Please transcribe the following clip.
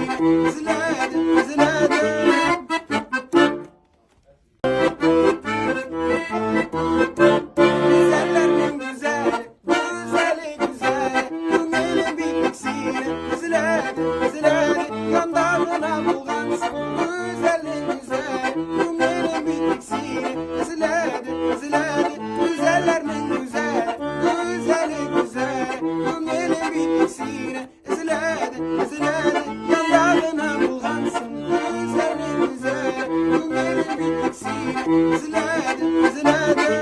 сине эзләдем, эзләдем. Гүзәлләрнең гүзәле, гүзәле, гүзәле, күңелем битек сине эзләде, эзләде, янда гына булгансың, гүзәлнең гүзәле, күңелем битек сине эзләде, эзләде, гүзәлләрнең гүзәле, гүзәле, гүзәле, күңелем битек сине эзләде, эзләде, янда гына булгансың, гүзәлнең гүзәле, күңелем битек сине эзләде, эзләде.